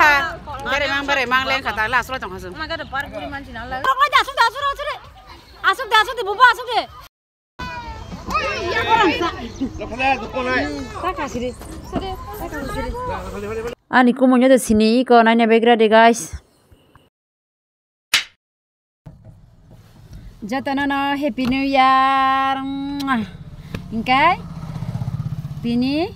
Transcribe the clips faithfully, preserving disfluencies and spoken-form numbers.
Bere mang, bere mang leng kata la aslo tong hasu. Asuk de, asuk de, asuk de, asuk de. Asuk de, asuk de, bubu, asuk de. Ani kumunyo de sini iko naina begra de, guys. Jotono no Happy New Year. Mwah. Hingke tini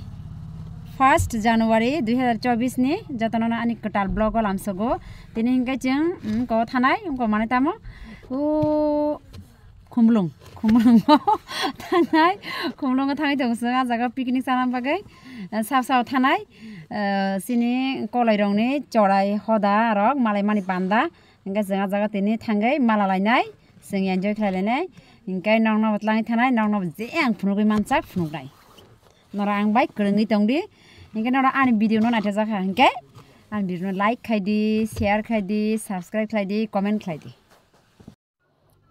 first January dui hazar chobbish ni jotono no ani kwtal vlog o lamsogo. Tini hingke chwng, mm, ko thanai, ko mane tamo. O Khumlung, Khumlung o thangnai, Khumlung o thangwi tongo chwng ah jaga picnic chana bagwi, eh, sap sao thanai, eh, chini koloi rokni chorai hoda rok malai mani panda, hingke chwng ah jaga tini thangwi mala lainai, chwng enjoy khlai lainai, hingke nokno bo twlangwi thanai, nokno bo je ang phunugwi mansak phunuknai. Norok ang bai kwrwngwi tongdi, hingke norok ani video no naithajak kha, hingke ani video no like khaidi, share khaidi, subscribe khlaidi, comment khlaidi.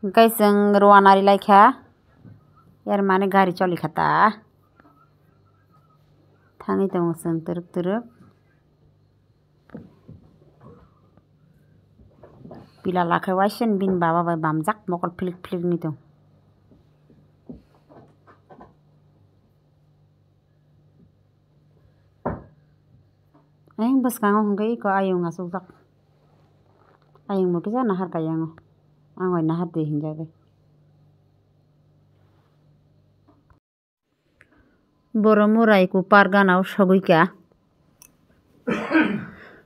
Hingke chwng rwna ri lai kha, er mani gari choli kha ta. Thangwi tongo chwng twrwk twrwk. Pila lakhe waisen bini baba bai bamjak mokol philik philik ni tong. Ayang bwskango hwnkhe iko ayung achukjak. Ayung bo kisa nahar kaiyango. Ang bai nahar di hinjagwi. Boro murai kupar ganao sogwi kha.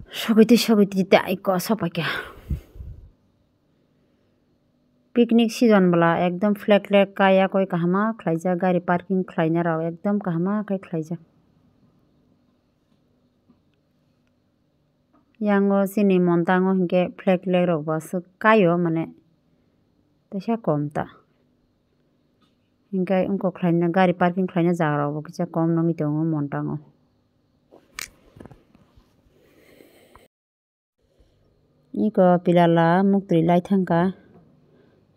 Sogwi twi sogwi twi ta iko sopai kha. Picnic season bwla ekdom flag flag kaya koi kahama khlaijak, gari parking khlaina rok ekdom kahama khe khlaijak. Yango chini montango hinkhe flag flag rok bo aswk kaio mane teisa kom ta. Hinkhe wngkok khlaina gari parking khlaina jaga rok bo kisa kom nugwi tongo montango. Iko pilala muktwi lai thangkha.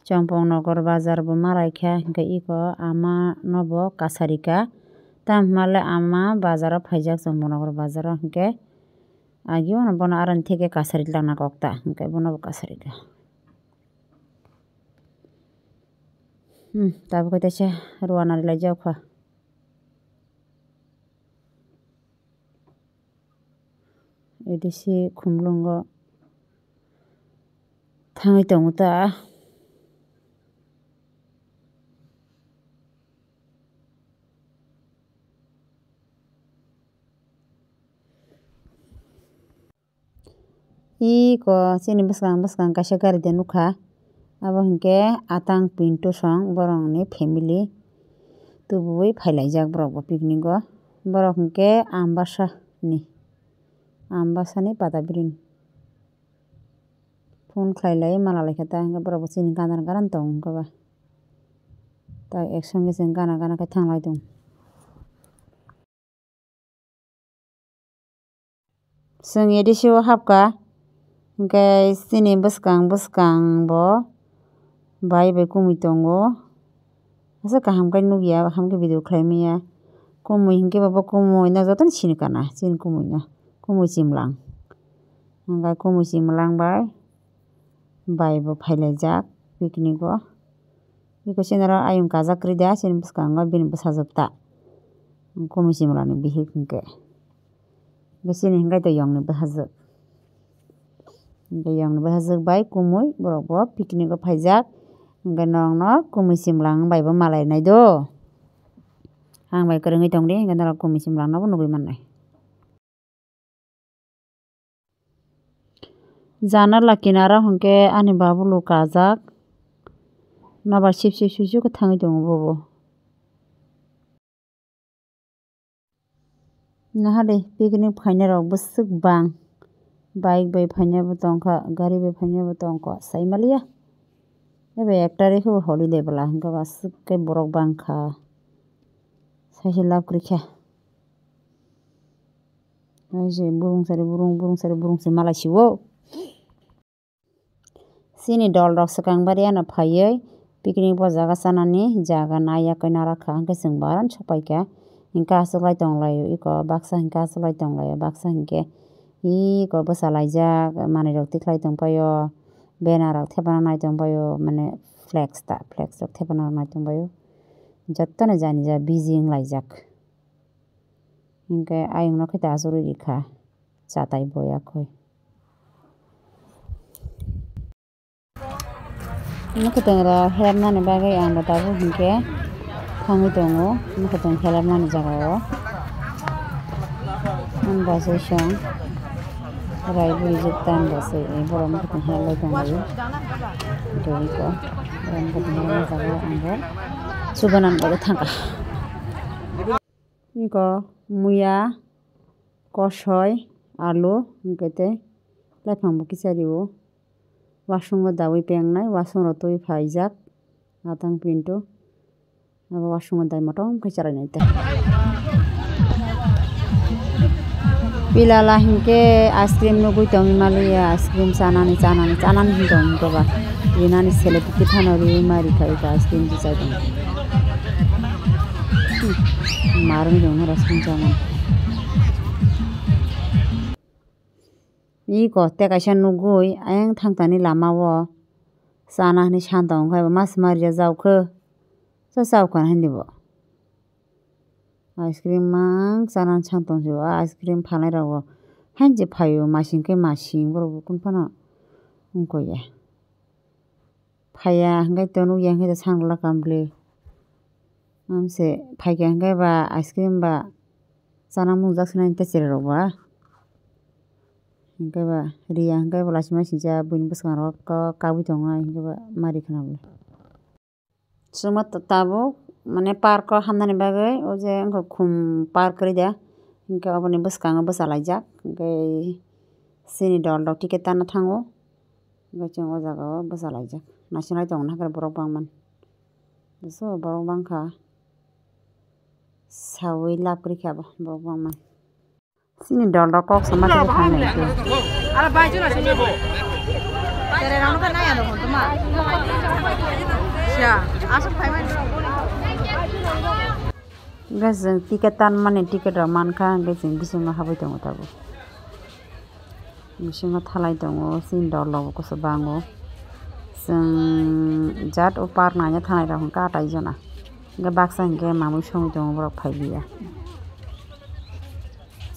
Chongpong nokor bazar bo ma lai kha, hinkhe iko ama no bo kasari kha. Tamo hwnba le ama bazar o phaijak Chongpong nokor bazar o, hinkhe agi o no bono aroni theke kasari langna kok ta, hinkhe bono bo kasari kha. Hmm, tabuk khe teisa rwna ri lai jak kha. A D C Khumlungo thangwi tongo ta. Iko chini bwskang bwskang kaisa gari de nukha. Abo hinkhe Atang Pinto song borokni family tubui phailaijak borok bo picnic o. Borok hinkhe Ambasa ni, Ambasa ni Padabirin. Phone khlai lai mala lai kha ta, hinkhe borok bo chini gana gana tongo hinkhe ba. Tai ek song khe chwng gana gana khe thang lai tongo. Chwng A D C o hapkha, hinkhe chini bwskang bwskang bo bai bai kumui tongo. Aswk kaham khe nukya, kaham khe video khlai manya. Kumui hinkhe bo, bo kumui no jotono sini kana, chini kumui no. Kumui chimlang. Hinkhe kumui chimlang bai. Bai bo phailaijak picnic o. Biko chini oro ayung kajak kwrwi da, chini bwskango bini bwsajwk ta. Kumi chimla ni bihik hinkhe. Bini hinkhe to yong ni bwsajwk. Hinkhe yong ni bwsajwk bai kumui borok bo picnic o phaijak. Hinkhe nokno kumi chimla wng bai bo malai nai do. Ang bai kwrwngwi tongdi, hinkhe norok kumi chimla no bo nugwi mannai. Janala kinaro hinkhe ani babulu kajak. Nobar sip sip sip sip khe thangwi tongo bobo. Nahale picnic phainairok bwswk bang. Bike bai phainaibo tongkha, gari bai phainaibo tongkha, saimaliya. Ebe ek tarikhe bo holiday bwla hinkhe bo aswk khe borok bangkha. Saise love kwrwikha. Ai je burung sari burung, burung sari burung se malai siwo. Chini dol rok swkang bari ano phaiwi picnic bo jaga chanani jaga naiya khe narakha, hinkhe chwng bo aro sopaikha. Hinkhe achuklai tonglaio eko, baksa hinkhe achuklai tonglaio, baksa hinkhe Eko bwsa laijak, manwi rok tikhlai tongpaio, banner rok thepana nai tongpaio, mane flex ta, flex rok thepana nai tongpaio. Jottoni jani ja busy wng laijak. Hinkhe ayung no khe ta achugwi rikha, chatai boya khoi. Mwkhwtwng rok helpnani bagwi ang bo tabuk hinkhe thangwi tongo, mwkhwtwng helpnani jagao. Ang bwsai song rai buri juktan bwsai borok mwkhwtwng helplai tonglaio. Tei eko borok mwkhwtwng helpnani jagao ang bo chubanan bagwi thangkha. Eko muya, kosoi, alu, hinkhe tei laiphang bo kisa rio. Wasung o daui pengnai, wasung rok twi phaijak, atang pinto. Abo wasung o dai motom khe chalainai ta. Pilala hinkhe ice cream nugwi tongwi maliya, ice cream chanani, chanani, chanani hinwi tongwi ba. Rinani sele titi phano riwi ma rikha iko ice cream tichai tong. Marwng tongno rw songchar mano. Iko tei kaisa nugwi ayang thangtani lama o chana hinwi san tong khe bo ma swmari ya jao khe. Cha chao kha hinwi bo. Ice cream mang chana san tong sio, ice cream phalnai rok bo hain se phaio masing khe masing borok bo kun phano wngkha ya. Phaiya hwnkhe to nukya hwnkhe to sanglak kam bwle. Amse phaikha hwnkhe ba ice cream ba chana mung jak sinai ta cherai rok ba. Hwnkhe ba riya hwnkhe bo lachima singcha buini bwskango ka-, kabui tongo ai hwnkhe ba mari khna bwle. Chwngno ta-, tabuk mane park o hamnani bagwi o je wngkha khum park kwrwi da hwnkhe oboni bwskango bwsa laijak hwnkhe chini dol rok ticket tana thango. Hwnkhe chwng o jaga o bwsa laijak. Naisingwlai tongo na khe borok bangmani. Bwswk borok bangkha. Saui lab kwrwi kha bo borok bangmani. Chini dol rok kok sama tei phan lai khe. Tere rano khe naya dong tuma. Siya, asok phaimani. Hwnkhe chwng ticket tanmani ticket rok mankha hwnkhe chwng bisingo habwi tongo tabuk. Bisingo thalai tongo, chini dol rok bo kwchwng bango. Chwng jat o park naina thanai rok hwnkhe atai jona. Hwnkhe baksa hwnkhe mamui songwi tongo borok phailia.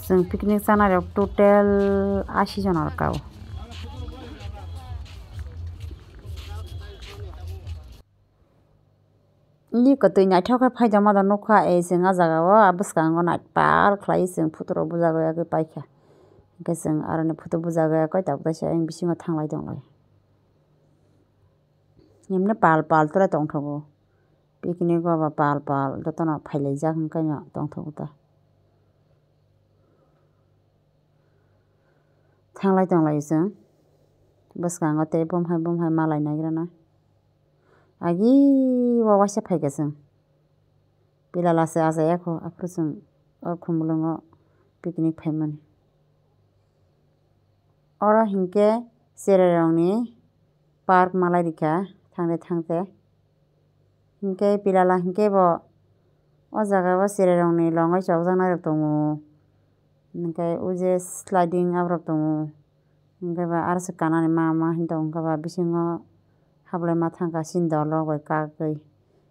Chwng picnic chanai rok total asi jona rwkha o. Ni kwtwi naithok khe phaijak ma da nukha, ei chwng ah jaga o ah bwskango naithok khlai chwng photo rok bujagwi paikha. Hwnkhe chwng aroni photo bujagwi koi tabuk kaisa ayang bisingo thanglai tonglai. Emne pal pal tora tongthogo. Picnic o ba pal pal jotono phailaijak hwnkhe no tongthogo ta. Thanglai tonglai chwng bwskango tei bumhai bumhai malai naigrana. Agi o waisa phaikha chwng. Pilala se achai ya kho, aphuru chwng o khumulwngo picnic phaimani. Oro hinkhe cherai rokni park malai rikha thangte thangte. Hinkhe pilala hinkhe bo o jaga o cherai rokni longwi chopjaknai rok tongo. Hinkhe o je sliding aborok tongo. Hinkhe ba aro se kanani ma ma hinwi tongo, hinkhe ba bisingo hablai ma thangkha chini dol rok bai kagwi.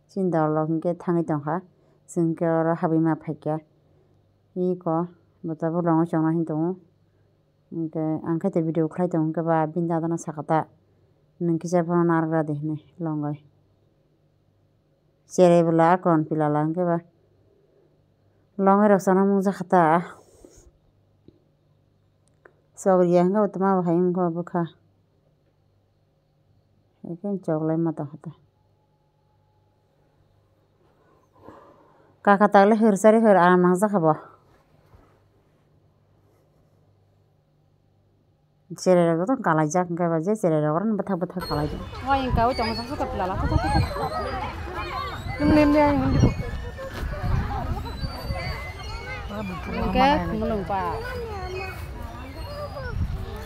Chini dol rok hinkhe thangwi tongkha. Chwng hinkhe oro habwi ma phaikha. Iko bo tabuk longwi chongnai hinwi tongo. Hinkhe ang khe video khlai tongo, hinkhe ba bini dada no sakha ta, nwng kisa bono narwkra di hinwi longwi. Cherai bwla akon pilala hinkhe ba longwi rok chana mungjakha ta. Chokriya hinkhe bo twma bo hai wngkha bwkha. Ekhe choklai ma tongkha ta. Kaka tagle hwrchari hwr aram nangjakha bo. Cherai rok joto kalaijak hwnkhe ba je cherai rok oro bwthak bwthak kalaijak. Wai wngka oi tongo joto pilala. Nwng lemle ai hindi ko. Hwnkhe khumulwng pa.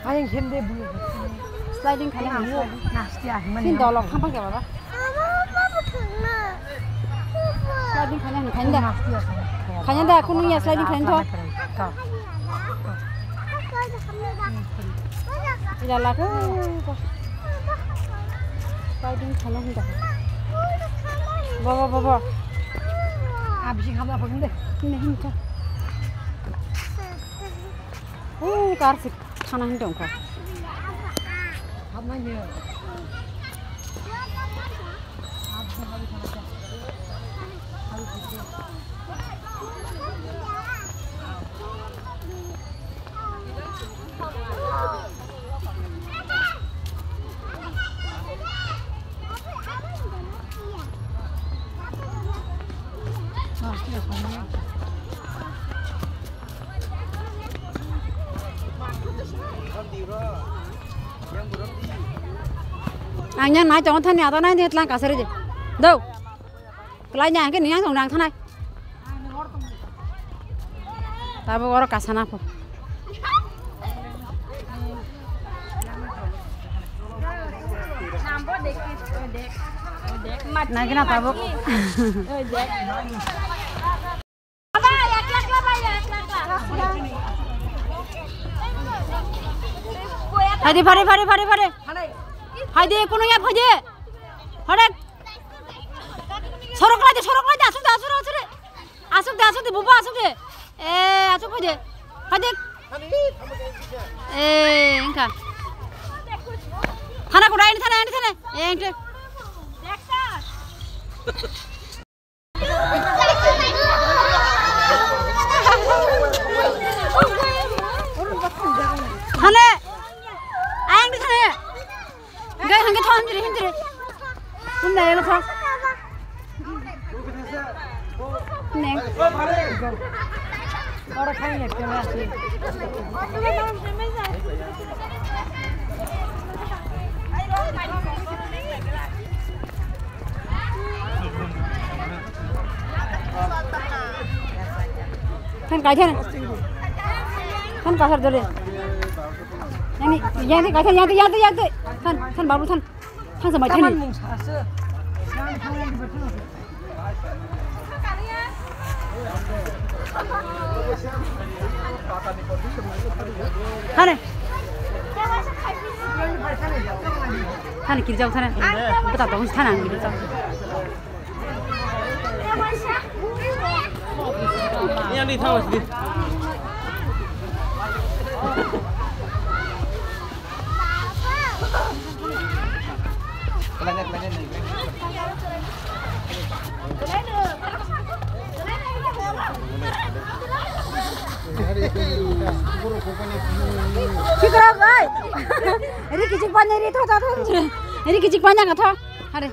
Ayang hem de bu. Sliding khaina hwnwi. Nasti ah himani. Sin dolok khampa khe baba. Sliding khaina hwn khaina da. Nasti ah. Khaina da, kunu ya sliding khaina tho. Nasti ah. Jala khe. Paiding thana hinda. Bobo, bobo. Abisi khamla phone de. Hinda, hinda. Oh, kar sik thana hinda ongkha. Ang yang nai tongo thani ata nai de tlang kasari de. Do. Kelai nya ke niyang tong dang thanai. Tabuk oro kasana pho. Nai kena tabuk. Haidi, phari, phari, phari, phari. Haidi, kuno ya, phai de. Phari. Sorok lai de, sorok lai de, asuk de, asuk de, asuk de. Asuk de, asuk de, bubu asuk de. Eh, asuk phai de. Phai de. Eh, wngkha. Thana kuda, ini thana, ini thana. Eh, ini. Thane. Ayang di thane. Gai hangke thon hindri hindri. Hindri lo thon. Neng. Ora khai ne kena si. Than kai than. Than kasar dole. Yani, yani kai than, yani, yani, yani. Than, than babu than. Than samai than. Hane. Hane kirjau thana. Bata tong thana kirjau. Yang di thawas di. Sikrok oi. Ri kichik panya ri tho tho tho. Ri kichik panya ka tho. Hare.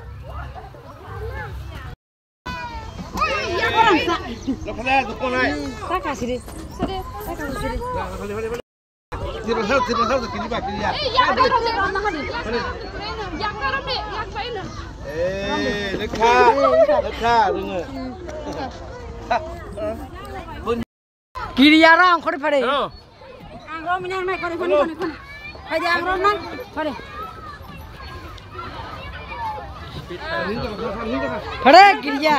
Taka siri. Siri, taka siri. Eh, lekha, lekha, rwngo. Kiriya rang khori phare. Hello. Ang rom nang nai khori khori khori khori. Hai di ang rom nang khori. Khore kiriya.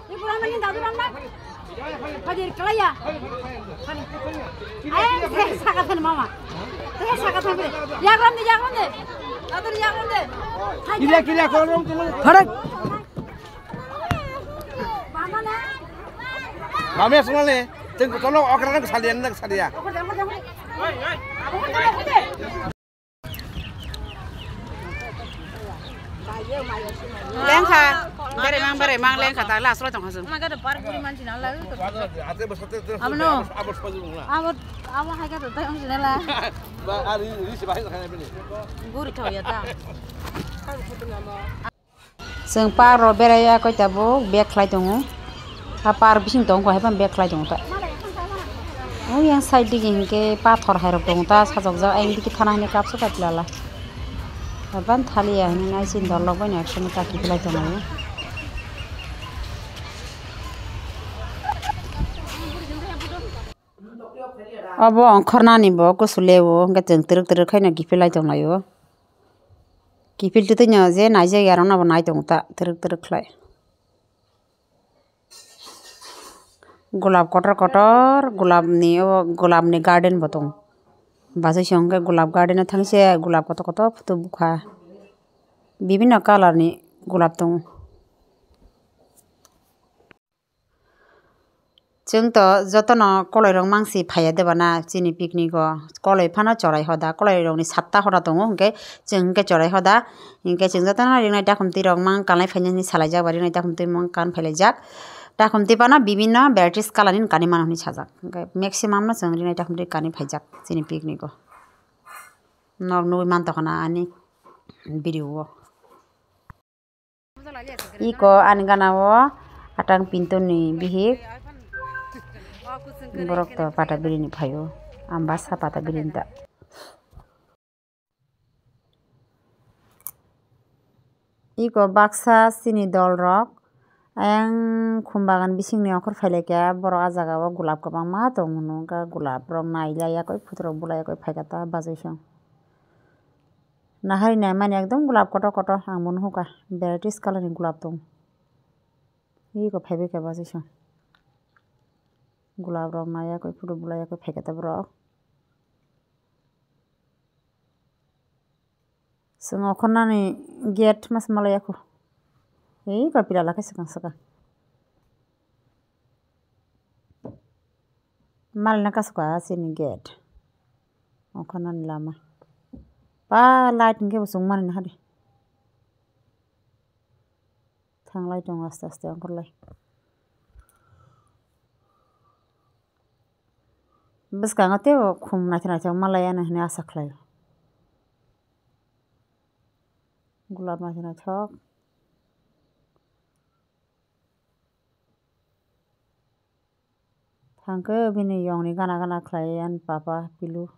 Ni pura mani dadu ram nang. Hai di kelaya. Khori. Ay, saya sakatan mama. Saya sakatan be. Yang rom de, yang rom de. Dadu yang rom de. Kiriya kiriya khori rom khori. Khore. Mami asal ni, tengko tolong okra nang salian nang salia. Lengkha, bere mang bere mang lengkha ta la asal tong khasum. Maga de par guri manji na la. Ate bosate. Abno. Abos pajung la. Abot abo hai ka to tong jina la. Ba ari ri se bahai khana bini. Guri thau ya ta. Chwng park rok berai ya koi tabuk bag khlai tongo. Ha park bising tongo hai phano bag khlai tongo ta. O yang side digi hinkhe pathor hai rok tongo ta sajokjak ayang digi thana hinwi kapsa ta pila la. Haban thaliya hinwi nai sini dol rok bai nai sini kaki khlai tongo. Obo ongkhornani bo kusu le o hinkhe chwng twrwk twrwk khaino kiphilai tonglaio. Kiphil twtwino je naijak ya rokno bo nai tongo ta twrwk twrwk khlai. Golap kotor kotor, golapni o golapni garden bo tongo. Bachai se hwnkhe gulab garden o thangse gulab kotor kotor photo bukha. Bibinno colour ni gulab tongo. Chwng to jotono koloi rok mangsi phaiya de bana chini picnic o. Koloi phano chorai hoda, koloi rok ni satta hora tongo, hwnkhe chwng hwnkhe chorai hoda, hwnkhe chwng jotono ringnai dakhumtwi rok mang kanlai phainani salaijak ba ringnai dakhumtwi mang kan phailaijak. Dakhumtwi phano bibinno varieties colour ni kani mano hinwi sajak. Hwnkhe maximum no chwng ringnai dakhumtwi kani phaijak chini picnic o. Nok nugwi mantokha na ani video o. Iko ani gana o atang pinto ni bihik. Borok to pata biri ni phaio. Ang basa pata biri ni ta. Iko baksa chini dol rok. Ayang khum bagan bising ni okhor phailaikha. Borok ah jaga o gulab kwbangma tong mano. Wngkha gulab rok nailai yakoi photo rok bulai yakoi phaikha ta bachai song. Nahari naimani ekdom gulab kotor kotor ang bo nuhukha, varieties colour ni gulab tong. Iko phaibai kha bachai song. Gulab rok naiya koi photo bulaiya koi phaikha ta borok. Chwng okhornani gate mas malaiya kho. Iko pila lakhe swkang swkang. Malna kasu ka chini gate. Okhornani lama. Pa light hwnkhe bo chwng mani nahadi. Thanglai tongo aste aste ongkhorlai. Bwskango teibo khum naithok naithok malai ano hinwi asa khlaio. Gulab naithok naithok. Thangkhe bini yongni gana gana khlai ani papa pilu.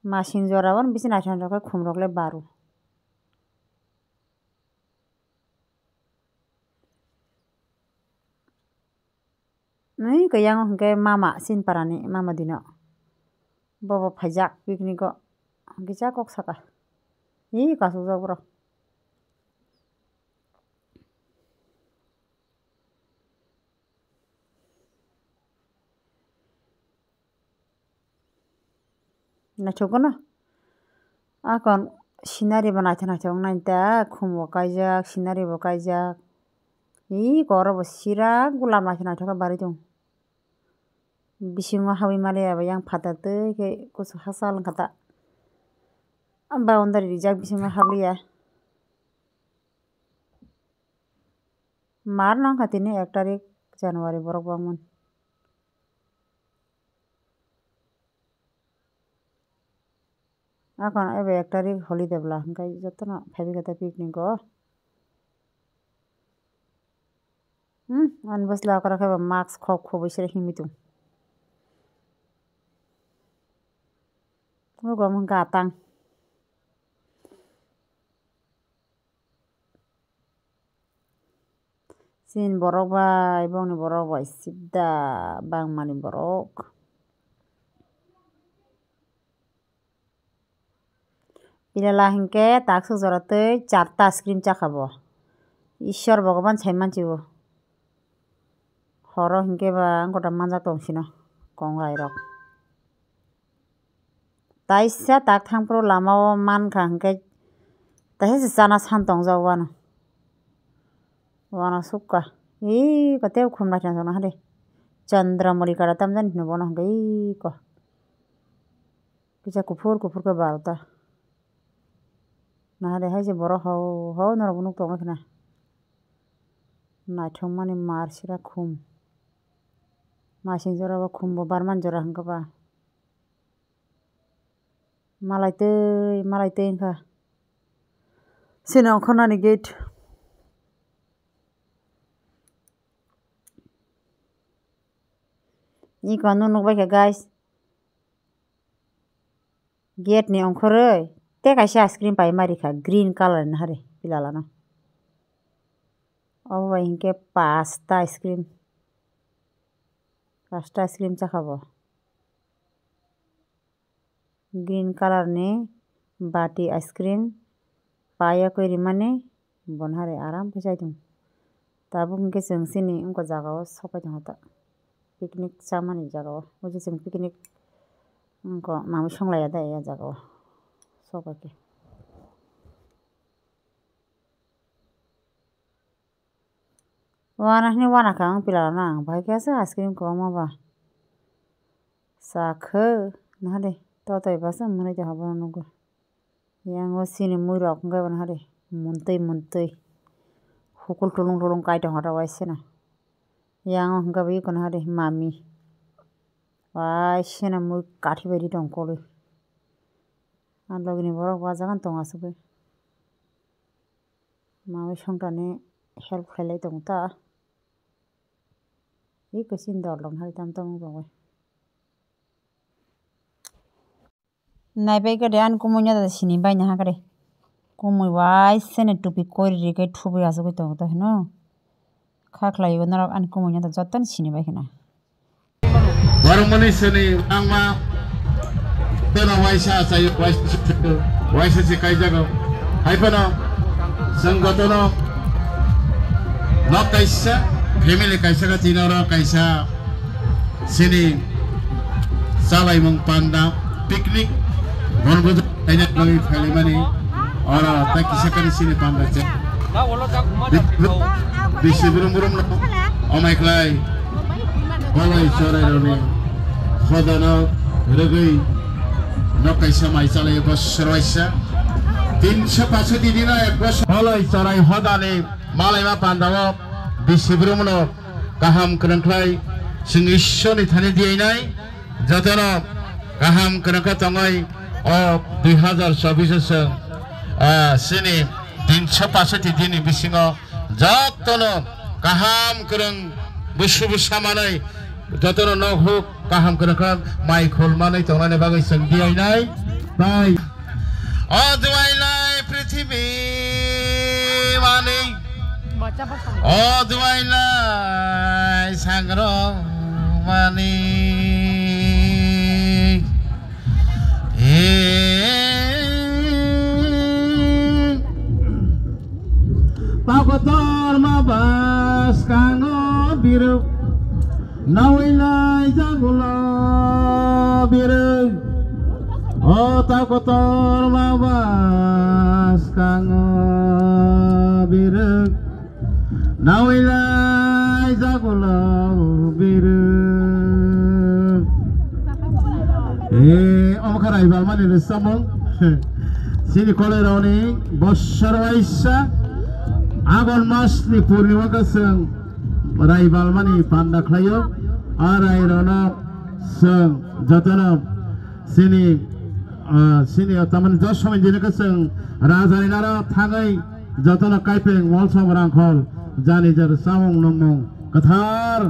Masing jora o bisi naithok naithok khe khum rok le baro. Nui khe yang hwnkhe mama Sinparani mama dino. Bobo phaijak picnic o. Kisa kok saka. Hi kasukjak borok. Naithok no. Akon scenery bo naithok naithok wngnai ta, khum bo kaijak, scenery bo kaijak. Ee, koro bo sirak gulab naithok naithok khe barwi tong. Bisingo habwi maliya bai yang phatar twi khe kusu hachal wngkha ta. Boundary rijak bisingo habliya. Mar nangkha tini ek tarik January borok bangmani. Akon ebe ek tarik holiday bwla hwnkhe jotono phaibai khe ta picnic o. Hmm, ani bwsla okra khe ba mask khok khobwi sere himwi tong. Ogo wngkha atang. Chini borok bai, bongni borok bai, sibda bangmani borok. Pilala hinkhe taksuk jora tei charta ice cream chakha bo. Ishwar Bhogoban sai manchibo. Horo hinkhe ba ang kotor manjak tong sino kongrai rok. Taisa tak thangphuru lama o mankha hinkhe taisa se chana san tongjak wano. Wano sukha. Ee, ko tei khum naithok naithok nahadi. Chandramoli kara tamjani hino bono hinkhe ee ko. Kisa kuphur kuphur khe barota. Nahadi hai se borok hao hao norok bo nuk tongo khna. Naithok mani mar sira khum. Masing jora bo khum bo barmani jora hinkhe ba. Malai tei, malai tei wngkha. Chini ongkhornani gate. Iko ano nukbaikha, guys. Gate ni ongkhorwi tei kaisa ice cream paima rikha, green colour ni hari, pilalano. Obo bai hinkhe pasta ice cream. Pasta ice cream chakha bo. Green colour ni bati ice cream payakwi rimani bono hari aram khe chai tongo. Tabuk hinkhe chwng chini wngkha jaga o sopai tongo ta. Picnic chamani jaga o. Buji chwng picnic wngkha, mamwi songlaiya da ya jaga o. Sok bai khe. Wana hini wana kha ang pila rok na ang bai khe asa ice cream kwbangma ba. Sa khe naha de totoi basa mwnwi de hobo nugo. Yang o sini mui rok hwnkhe bo naha de muntwi muntwi hukul tulung tulung kai tong horo waiseno. Yang o hwnkhe bo iko naha de mami. Waiseno mui kathi bai ri tong kolwi. A logini borok wajagan tong asugwi. Mawi songtani help khailai tongo ta. Iko sini dol rok hai tam tam wng tongwi. Naibai khe de ani kumui no da sini bai naha khe de. Kumui bai sene tupi kori ri khe thubui asugwi tongo to hino. Kha khlai o norok ani kumui no da joto ni sini bai khna. Borok mani sini wngma teno waisa achaio, waisa se, waisa se kaijago. Hai phano chwng jotono nok kaisa, family kaisa khe tini oro kaisa sini chalaimung panda picnic bonbujak kaina bagwi phaimani oro tei kisa kani sini panda che. Bi-, bi-, bisi brum brum no omai khlai bolai chorai roni hodano rwgwi nok kaisa mai chalai bosor waisa tinso pasoti dino ek bosor bolai chorai hodani malaima pandao bisi brum no kaham kwrwng khlai chwng Ishwrni thani diyainai jotono kaham kwrwng khe tongwi o dui hazar chobbish o chwng, ah, chini tinso pasoti dini bisingo jotono kaham kwrwng busu busa manwi jotono nok huk kaham kwrwng khe mai khul manwi tongnani bagwi chwng diyainai tai. O duailai prithibi mani. O duailai sangro mani. He. Takotor ma bas kango biruk. Nawilai jagulo biruk, o ta kotor ma bas kango biruk. Nawilai jagulo biruk. E, omo kha Raibal mani rwchapmung. Chini koloi rokni bosor waisa Agon mas ni purnima khe chwng Raibal mani panda khlaio. A rai rokno chwng jotono chini, ah, chini o tamani dos somoi dino khe chwng raja ni naro thangwi jotono kaipeng molsom rangkhol jani jar chamung nungmung kwthar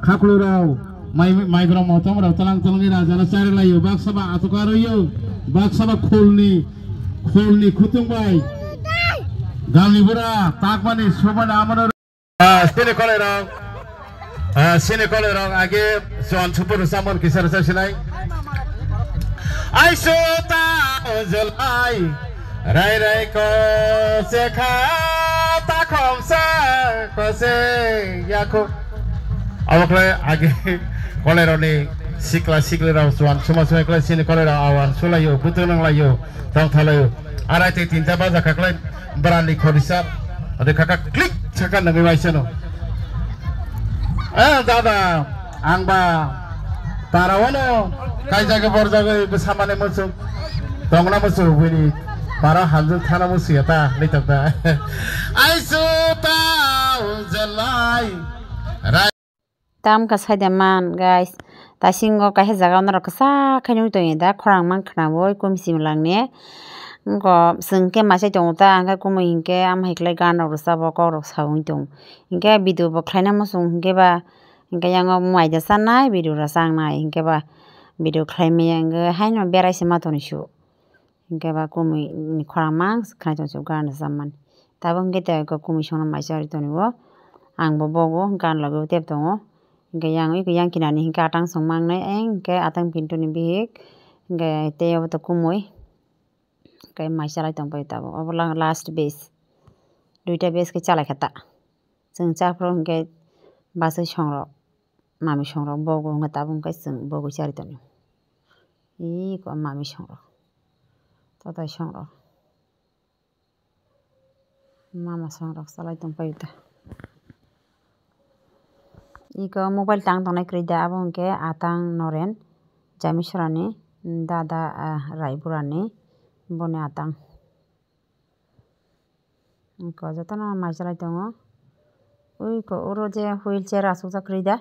khaklwi rok mai, mai bwrok motom rok tlang tlangwi raja no chari laio, baksa ba atoka rwio, baksa ba khulni, khulni khutung bai galni bura takmani sobani amano. Ah, sini kolai rok. Ah, sini kolai rok age Juan Super Samon kisa rwchap sinai. Aiso ta ojolai. Rai rai ko se kha ta khom sa ko se ya ko. Abo khlai age kolai rok ni sikla sikli rok Juan suma suma khlai sini kolai rok awan sulaio butung nang laio tong thalaio. Arai te tinta baja kha khlai. Brani khorisa. Ade kaka klik saka nangwi waisano. Eh, dada, ang ba para wano kaijagwi borjagwi bwsamani muchung. Tongna muchung bini para hamjwk thana muchung ya ta, litok ta. Aisu ta ujalai. Tam ka saida man, guys. Tasingo kaisa jaga norok kwchak khe nugwi tongwi da, khorang mang khna bo, kum sim lang ni. Ngo chwng khe machai tongo ta, hwnkhe kumui hinkhe ama hai khlai gan rok rwchabo, kok rok sa wngwi tongo. Hinkhe video bo khlaina muchung hinkhe ba, hinkhe yango mai da chanai, video rw changnai, hinkhe ba video khlai maya hinkhe haino berai se ma toni su. Hinkhe ba kumui ni khorang mang khnai tong se gan rwchapmani. Tabuk hinkhe tei kumui songno mai charwi toni o. Ang bo bogo gan logi o tep tongo. Hinkhe yang iko yang kinani hinkhe atang song mangnai, hinkhe atang pintu ni bihik. Hinkhe tei obo to kumui. Hinkhe mai chalai tong pai tabuk. Obo lang last base. Duita base khe chalai kha ta. Chwng cha phuru hinkhe bachai song rok. mami songrok bogo hwnkhe tabuk hwnkhe chwng bogwi chari tongo. Iko mami songrok, totai songrok, mama songrok chalai tongpaio ta. Iko mobile tang tongnai kwrwi da, abo hwnkhe atang Noren, Jamisrani dada, ah, Raiburani boni atang. Iko jotono mai chalai tongo. Ui ko oro je wheelchair asukjak kwrwi da,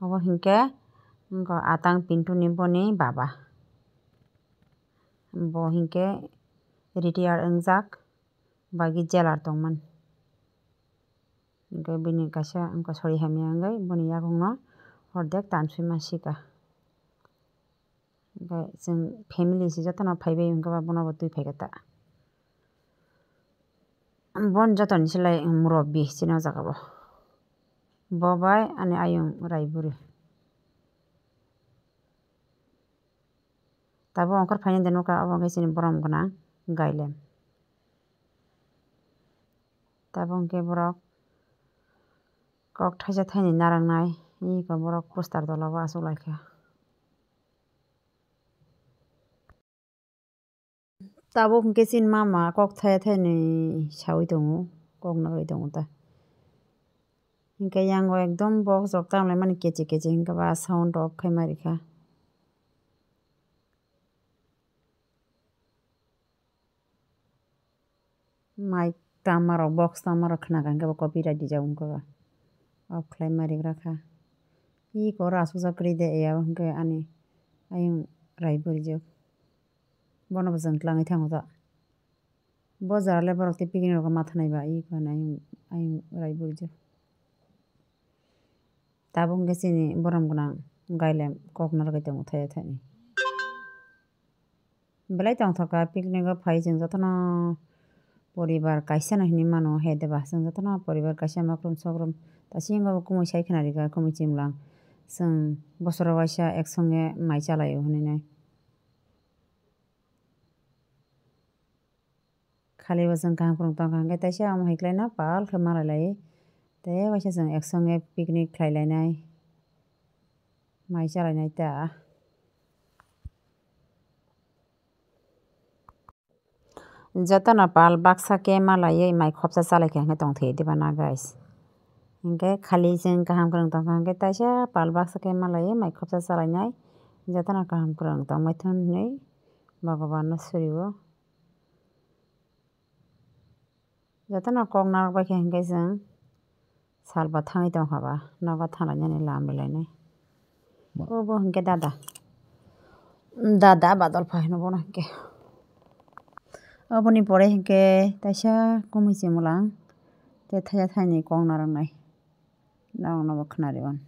obo hinkhe wngkha atang Pintu ni boni baba. Bo hinkhe retire wngjak, bagi jailer tongmani. Hinkhe bini kaisa wngkha sori hamya wngwi boni yakungno hordek tanswi ma sika. Hinkhe chwng family se jotono phaibai hinkhe ba bono bo twi phaikha ta. Bon jotoni se lai murobbi chini o jaga bo. Bo bai ani ayung Raiburi. Tabuk ongkhor phainai de nukha, obo wngkha chini borom gwnang Gailem. Tabuk hwnkhe borok kok thaisa thaini narwknai, iko borok poster tola o achuk laikha. Tabuk hwnkhe chini mama kok thaya thaini sawi tongo, kok narwgwi tongo ta. Hinkhe yango ekdom box rok tamlaimani keche keche, hinkhe ba sound off khai ma rikha. Mic tama rok, box tama rok khna kha, hinkhe bo copyright rijak wngkha ba. Off khlai ma rigra kha. Iko oro asukjak kwrwi de, ya hinkhe ani ayung Raiburi jok. Bono bo chwng twlangwi thango ta. Bo jora le borok tei picnic rok ma thanai ba, iko ani ayung, ayung Raiburi jok. Tabuk hwnkhe chini borom gwnang Gailem kok narwgwi tongo thaya thaini. Belai tongthok kha picnic o phai chwng jotono poribar kaisa no hinwi mano he de ba, chwng jotono poribar kaisa makrum sokrum tasingo bo kumui sai khna rikha kumui chimlang chwng bosoro waisa ek songe mai chalaio hinwi nai. Khali bo chwng kaham kwrwng tong kha, hwnkhe teisa omo hai khlaina pal khe malai lai. Tei waisa chwng ek songe picnic khlai lainai. Mai chalainai ta. Jotono pal baksa khe malaiwi mai khopsa chalaikha hwnkhe tongthai diba na guys. Hwnkhe khali chwng kaham kwrwng tong kha, hwnkhe teisa pal baksa khe malaiwi mai khopsa chalainai. Jotono kaham kwrwng tongmai thun hwnwi Bhagwan no suri o. Jotono kok narwk bai khe hwnkhe chwng salba thangwi tongkha ba, nogo thanglainani lam rilainai. Obo hwnkhe dada. Dada badol phai hwno bono hwnkhe. Oboni pore hwnkhe taisa kumui chimwlang tei thaya thaini kok narwknai. Nokno bo khwnariwan.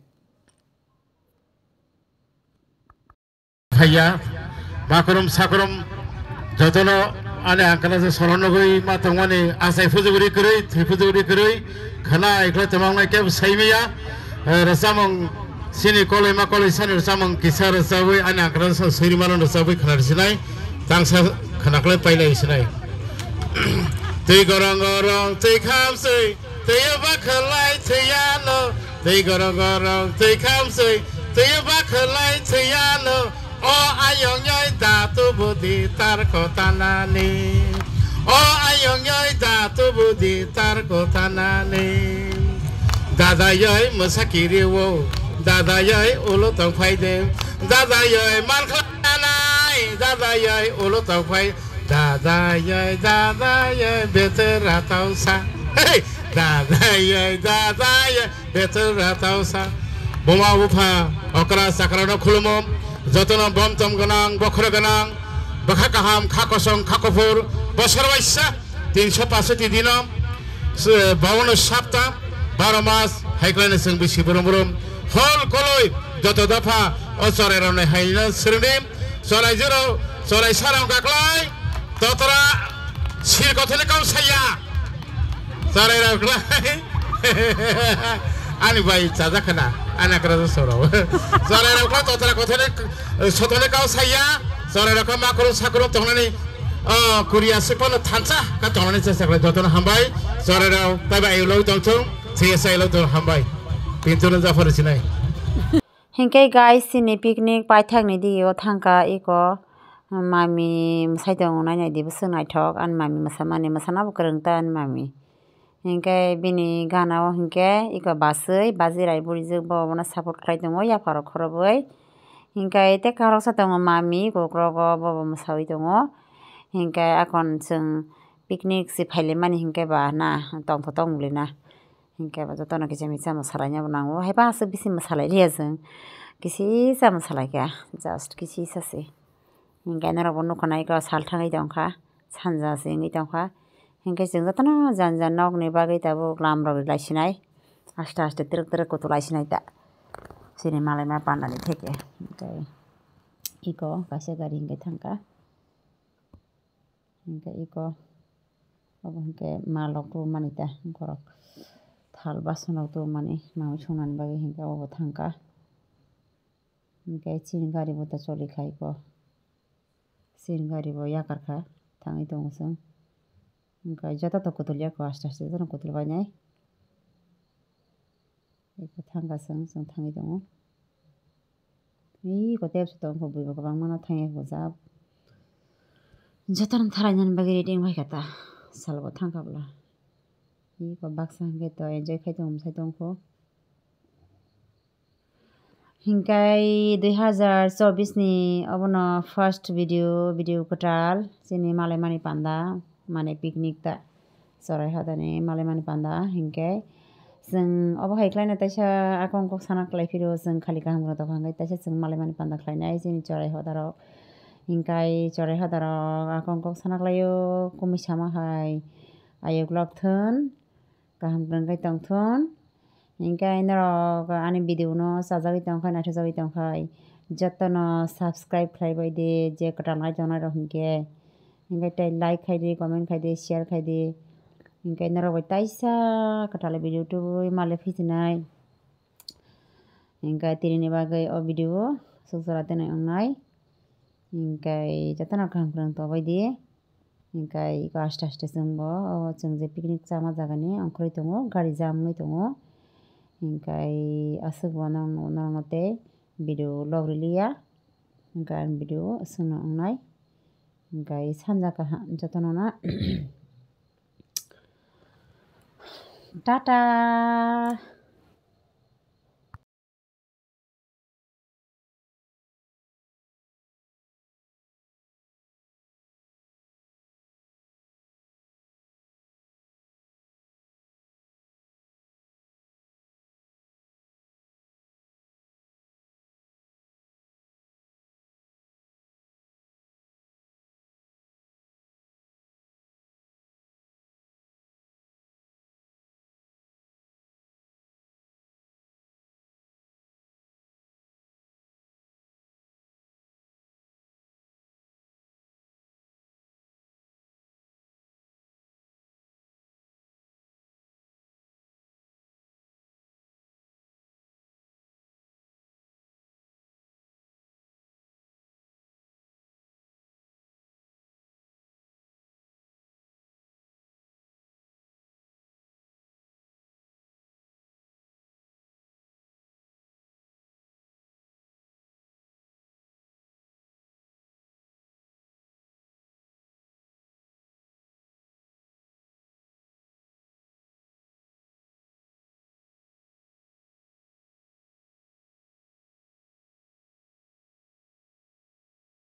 Thaiya, bakrum sakrum jotono ani angkala se soronogwi ma tongmani achai phujuguri kwrwi, thwi phujuguri kwrwi, khana iklo tongmangnai kebo saimaya, eh, rwchapmung chini koloima koloisani rwchapmung kisa rwchabwi ani angkala se soirimano rwchabwi khana rwsinai, tangsa khana khlai pailai sinai. Twi gorong gorong, twi khamswi, twi bakhalai thwiyano, twi gorong gorong, twi khamswi, twi bakhalai thwiyano. O ayong yoi da tubu di tar kotanani. O ayong yoi da tubu di tar kotanani. Dada yoi mwsa kiri o, dada yoi ulo tong phai de. Dada yoi man khlai nai, dada yoi ulo tong phai. Dada yoi, dada yoi, beter ratau sa. Hey! Dada yoi, dada yoi, beter ratau sa. Buma bupha, okra chakra no khulumo, jotono bom tom gwnang, bokhro gwnang, bwkha kaham, kha kosong, kha kuphur, bosor waisa, tinso pasoti dino, se, bawano sapta, baro mas, hai khlaino chwng bisi brum brum, hol koloi, joto dopha, o chorai rwnai haino swrwngdi, Chwrai juro, chwrai sarang kaklai, totra, sir kothoni kau saya. Chwrai rok lai. Ani bai chajak khana, ani akra soro. Chwrai rok lai totra kothoni, sotoni kau saya. Chwrai rok ma khoro sakoro tongnani, ah, kuria sipano thansa ka tongnani chesa khlai jotono hambai. Chwrai rok taiba ayo loi tongthung, chesa ilo tong hambai. Pintu no jafar sinai. Hinkhe guys, chini picnic paithakni dige o thangkha iko mami mwsai tongo, nainai dibo swk naithok ani mami mwsamani, mwsana bo kwrwng ta ani mami. Hinkhe bini gana o hinkhe iko baswi bajirai burijwk bo obono support khlai tongo yapharo khorobwi. Hinkhe tei khoroksa tongo mami kokrogo bobo mwsawi tongo. Hinkhe akon chwng picnic se phailaimani hinkhe ba na tongtho tongmoli na. Hinkhe ba jotono kisa misa mwsalaina bo nango. Haiba aswk bisi mwsalai liya chwng. Kisisa mwsalaikha. Just kisisa se. Hinkhe norokbo nukha naikha sal thangwi tongkha. Sanja se wngwi tongkha. Hinkhe chwng jotono jani jani nokni bagwi tabuk lamrok laisinai. Aste aste twrwk twrwk kutu laisinai ta. Chini malaima pandani theke. Hinkhe iko kaisa gari hinkhe thangkha. Hinkhe iko obo hinkhe malrok tubumani ta borok thal basanrok tubumani mangwi songnani bagwi hinkhe obo thangkha. Hinkhe chini gari bo ta choli kha iko. Chini gari bo yakar kha thangwi tongo chwng. Hinkhe joto to kutulya ko aste aste jotono kutul bainai. Eko thangkha chwng, chwng thangwi tongo. Eko tei bwswk tongkha buibo kwbangmano thangya hojak. Jotono tharainani bagwi ready wngkha ta salbo thangkha bwla. Eko baksa hinkhe to enjoy khai tongo, mwsai tongkho. Hinkhe dui hazar chobbish ni obono first video, video kwtal chini malaimani panda, mane picnic ta. Chorai hodani malaimani panda hinkhe chwng obo hai khlaina taisa akong kok sana khlai phiro chwng khali kaham kheno tokha hinkhe taisa chwng malaimani panda khlainai chini chorai hodarok. Hinkhe chorai hodarok akong kok sana khlaio kumi sama hai ayuk lok thun kaham kwrwng khe tong thun. Hinkhe norok ani video no chajagwi tongkha naithokjagwi tongkha jotono subscribe khlaibai di je kwtal nai tongnai rok hinkhe. Hinkhe tei like khai di, comment khai di, share khai di. Hinkhe norok bai taisa kwtal video tubui male phijinai. Hinkhe tinini bagwi o video o suk jora tenwi wngnai. Hinkhe jotono kaham kwrwng tongbai di. Hinkhe iko aste aste chwngbo o chwng je picnic chama jagani ongkhorwi tongo, gari jam wngwi tongo. Hinkhe aswkbo norokno tei video log rwliya. Hinkhe ang video aswkno wngnai. Hinkhe sanja kaham jotono no. Tata.